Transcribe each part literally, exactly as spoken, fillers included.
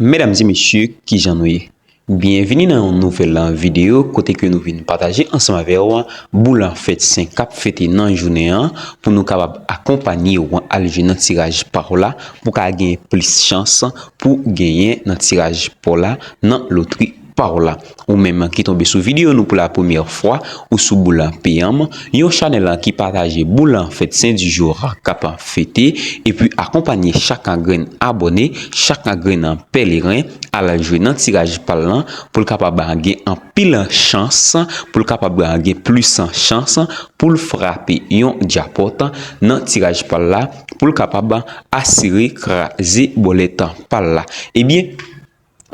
Medam e mesye, kijan nou ye? Byenvini nan yon nouvèl videyo kote ke nou vin pataje ansanm avè w boul fèt sen k ap fete nan jounen an pou nou kapab akonpanye w al jwe nan tiraj pa w la pou ka gen plis chans pou genyen nan tiraj pa w la nan lotri pa w la. Ou menm ki tonbe sou videyo nou pou la premyè fwa ou sou boul peyanm, yon chanèl ki pataje boul fèt sen di jou k ap fete epi akonpanye chak grenn abòne, chak grenn pèleren al jwe nan tiraj pa l lan pou l kapab gen anpil chans, pou l kapab gen plis chans pou l frape yon djapòt nan tiraj pa l la pou l kapab asire kraze bòlèt pa l la. Ebyen,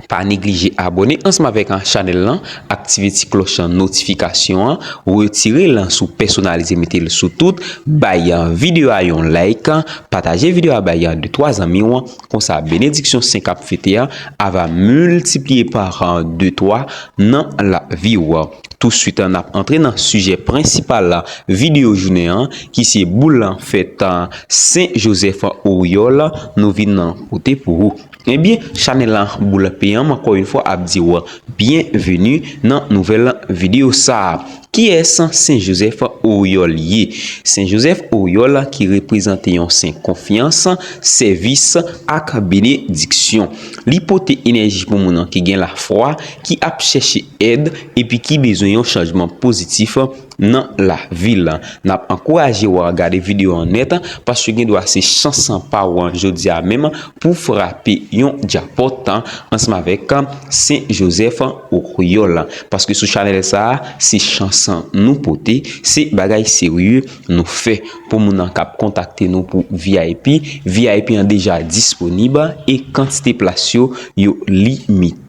pa neglije abòne ansanm avèk chanèl lan, aktive ti klòch notifikasyon an, retire l sou pèsonalize mete l sou tout, bay videyo a yon like, pataje videyo a bay de twa zanmi w, konsa benediksyon sen k ap fete a ava miltipliye pa de twa nan lavi w. Touswit n ap antre nan sijè prensipal videyo jounen an ki se boul fèt Sen Jozèf Oryòl nou vin pote pou ou. Ebyen, chanèl la boul peyanm ankò yon fwa ap di w byenveni nan nouvèl videyo sa a. Kiyès Sen Jozèf Oryòl ye? Sen Jozèf Oryòl ki reprezante yon sen konfyans, sèvis ak benediksyon. Li pote enèji pou moun ki gen lafwa, ki ap chèche èd epi ki bezwen yon chanjman pozitif nan lavi l. N ap ankouraje w a gade videyo an nèt paske gen dwa se chans pa w an jodi a menm pou frape yon djapòt ansanm avèk Sen Jozèf Oryòl. Paske sou chanèl sa a, se chans nou pote, se bagay serye nou fè. Pou moun nan k ap kontakte nou pou V I P, V I P an deja disponib e kantite plas yo, yo limite.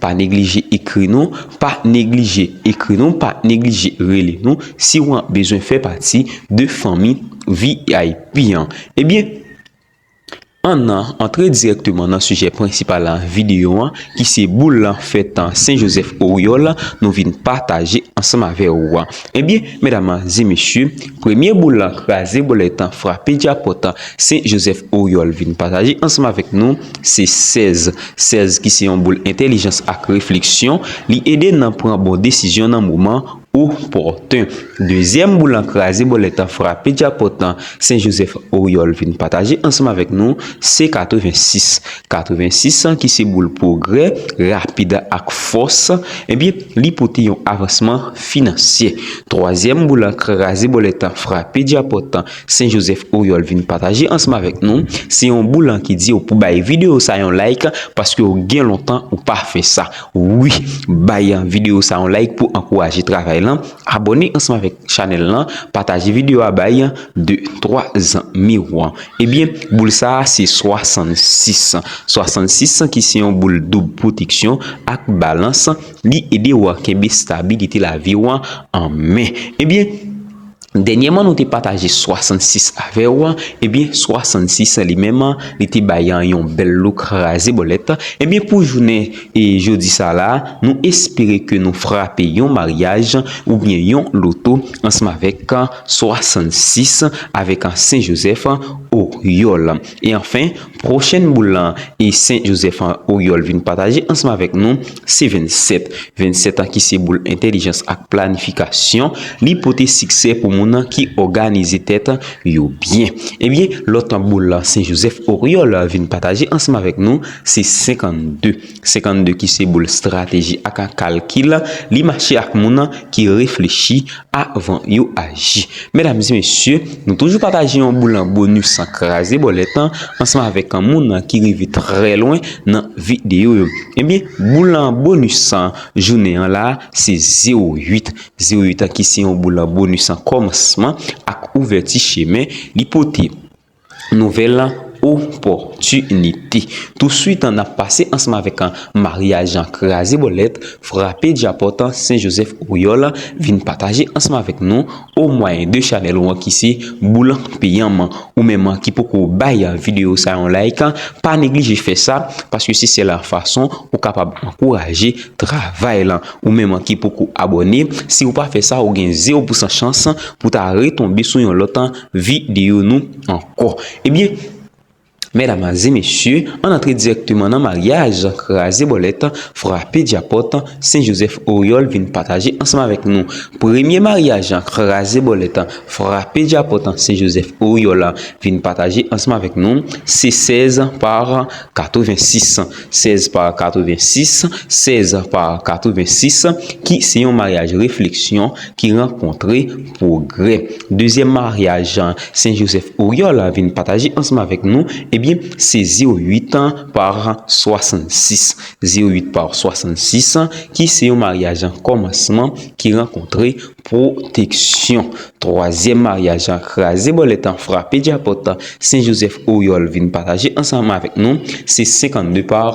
Pa neglije ekri nou, pa neglije ekri nou, pa neglije rele nou si w bezwen fè pati de fanmi V I P an. Ebyen, ann antre dirèkteman nan sijè prensipal videyo an, ki se boul fèt Sen Jozèf Oryòl nou vin pataje ansanm avè w a. Ebyen, medam e mesye, premye boul kraze bòlèt frape djapòt Sen Jozèf Oryòl vin pataje ansanm avèk nou, se sèz. Sèz ki se yon boul entèlijans ak refleksyon, li ede n pran bon desizyon nan moman opòten. Dezyèm boul kraze bòlèt frape djapòt Sen Jozèf Oryòl vin pataje ansanm avèk nou, se katrevensis. Katrevensis ki se boul pwogrè, rapid ak fòs, ebyen, li pote yon avansman finansyè. Twazyèm boul kraze bòlèt frape djapòt Sen Jozèf Oryòl vin pataje ansanm avèk nou, se yon boul ki di w pou bay videyo sa yon like paske w gen lontan ou pa fè sa. Wi, bay videyo sa yon like pou ankouraje travay lan. Abòne ansanm avèk chanèl lan, pataje videyo a bay de twa zanmi w. Ebyen, boul sa a se swasannsis. Swasannsis ki se yon boul doub pwoteksyon ak balans, li ede w kenbe stabilite lavi w an men. Ebyen, dènyèman nou te pataje swasannsis avè w, ebyen, swasannsis li menm, li te bay yon bèl lo kraze bòlèt. Ebyen, pou jounen e jodi sa la, nou espere ke nou frape yon maryaj oubyen yon loto ansanm avèk swasannsis avèk Sen Jozèf Oryòl. E anfen, pwochèn boul lan e Sen Jozèf Oryòl vin pataje ansanm avèk nou, se vennsèt. Vennsèt an ki se boul entèlijans ak planifikasyon, li pote siksè pou moun ki òganize tèt yo byen. Ebyen, lòt boul lan Sen Jozèf Oryòl vin pataje ansanm avèk nou, se senkannde. Senkannde ki se boul estrateji ak kalkil, li mache ak moun ki reflechi avan yo aji. Medam e mesye, nou toujou pataje yon boul bonis kraze bòlèt ansanm avèk moun ki rive trè lwen nan videyo yo. Ebyen, boul bonis jounen an la, se zewo uit. Zewo uit ki se yon boul bonis kòmansman ak ouvèti chemen, li pote nouvèl opòtinite. Touswit, n ap pase ansanm avèk maryaj kraze bòlèt, frape djapòt Sen Jozèf Oryòl vin pataje ansanm avèk nou o mwayen de chanèl ou an ki se boul peyanm. Ou menm ki poko bay videyo sa yon like, pa neglije fè sa, paske se sèl fason ou kapab ankouraje travay lan. Ou menm ki poko abòne, si ou pa fè sa, ou gen zewo pousan chans pou ta retonbe sou yon lòt videyo nou ankò. Ebyen, Medam e mesye, ann antre dirèkteman nan maryaj kraze bòlèt, frape djapòt, Sen Jozèf Oryòl vin pataje ansanm avèk nou. Premye maryaj kraze bòlèt, frape djapòt, Sen Jozèf Oryòl vin pataje ansanm avèk nou, se sèz pa katrevensis. Sèz pa katrevensis, sèz pa katrevensis, ki se yon maryaj refleksyon ki rankontre pwogrè. Dezyèm maryaj Sen Jozèf Oryòl vin pataje ansanm avèk nou, ebyen, se zewo uit pa swasannsis. Zewo uit pa swasannsis, ki se yon maryaj kòmansman ki rankontre pwoteksyon. Twazyèm maryaj kraze bòlèt, frape djapòt, Sen Jozèf Oryòl vin pataje ansanm avèk nou, se senkannde pa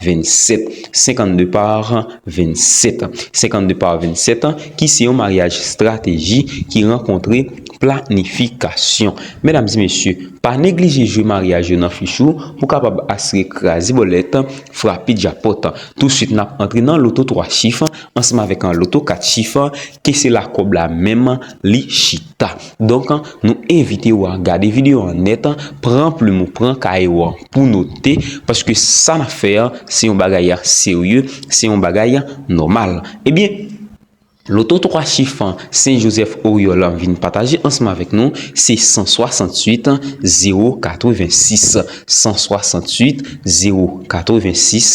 vennsèt. Senkannde pa vennsèt. Senkannde pa vennsèt, ki se yon maryaj estrateji ki rankontre planifikasyon. Medam e mesye, pa neglije jwe maryaj yo nan fich ou pou kapab asire kraze bòlèt, frape djapòt. Touswit, n ap antre nan loto twa chif ansanm avèk loto kat chif, ke se la kòb la menm li chita. Donk, nou envite w a gade videyo a nèt, pran plim ou, pran kay ou pou note, paske sa n ap fè a, se yon bagay serye, se yon bagay nòmal. Ebyen, loto twa chif Sen Jozèf Oryòl vin pataje ansanm avèk nou, se san swasantuit, zewo katrevensis. San swasantuit, zewo katrevensis,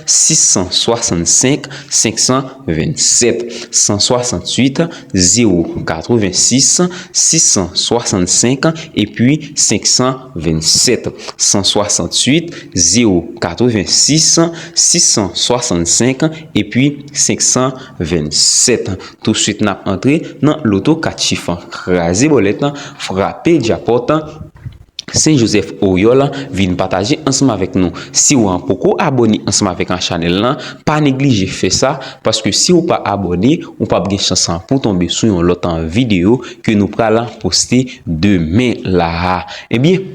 sis san swasannsenk, senk san vennsèt. San swasantuit, zewo katrevensis, sis san swasannsenk, epi senk san vennsèt. San swasantuit, zewo katrevensis, sis san swasannsenk, epi senk san vennsèt. Touswit, n ap antre nan loto kat chif, kraze bòlèt, frape djapòt, Sen Jozèf Oryòl vin pataje ansanm avèk nou. Si w poko abòne ansanm avèk chanèl lan, pa neglije fè sa, paske si w pa abòne, ou p ap gen chans pou tonbe sou yon lòt videyo ke nou pral poste demen la a. Ebyen,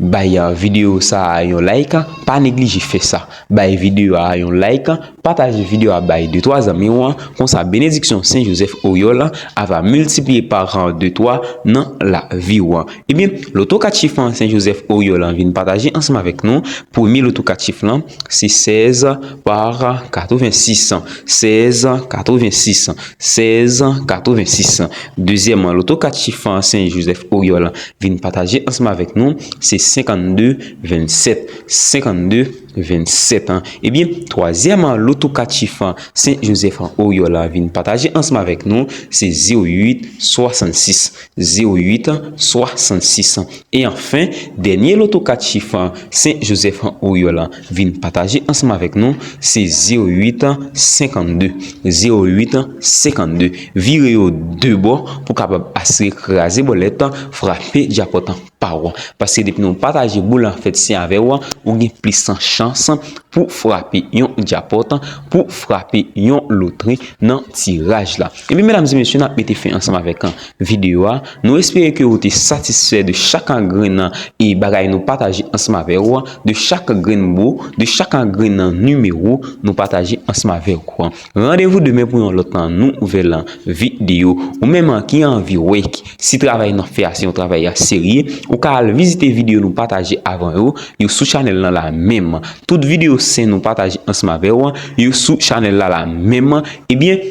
bay videyo sa a yon like, pa neglije fè sa. Bay videyo a yon like, pataje videyo a bay de twa zanmi w, konsa benediksyon Sen Jozèf Oryòl a va miltipliye pa de twa nan lavi w. Ebyen, loto kat chif Sen Jozèf Oryòl vin pataje ansanm avèk nou. Premye loto kat chif lan, se sèz pa katrevensis. Sèz katrevensis. Sèz katrevensis. Dezyèm loto kat chif Sen Jozèf Oryòl vin pataje ansanm avèk nou, se senkannde vennsèt. Senkannde vennsèt. Ebyen, twazyèm loto kat chif Sen Jozèf Oryòl vin pataje ansanm avèk nou, se zewo uit swasansis. Zewo uit swasansis. E anfen, dènye loto kat chif Sen Jozèf Oryòl vin pataje ansanm avèk nou, se zewo uit senkannde. Zewo uit senkannde. Vire yo de bò pou kapab asire kraze bòlèt, frape djapòt pa w. Paske depi nou pataje boul an fèt se avè w, ou gen plis chans pou frape yon djapòt, pou frape yon lotri nan tiraj la. Ebyen, medam e mesye, n ap mete fen ansanm avèk videyo a. Nou espere ke ou te satisfè de chak grenn e bagay nou pataje ansanm avè w, de chak grenn mo, de chak grenn nimewo nou pataje ansanm avè w. Randevou demen pou yon lòt nouvèl videyo. Ou menm ki anvi wè si travay n ap fè a se yon travay serye, ou ka al vizite videyo nou pataje avan yo, yo sou chanèl lan la menm. Tout videyo sen nou pataje ansanm avè w, yo sou chanèl la la menm. Ebyen,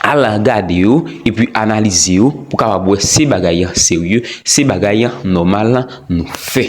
al gade yo, epi analize yo, pou kapab wè se bagay serye, se bagay nòmal nou fè.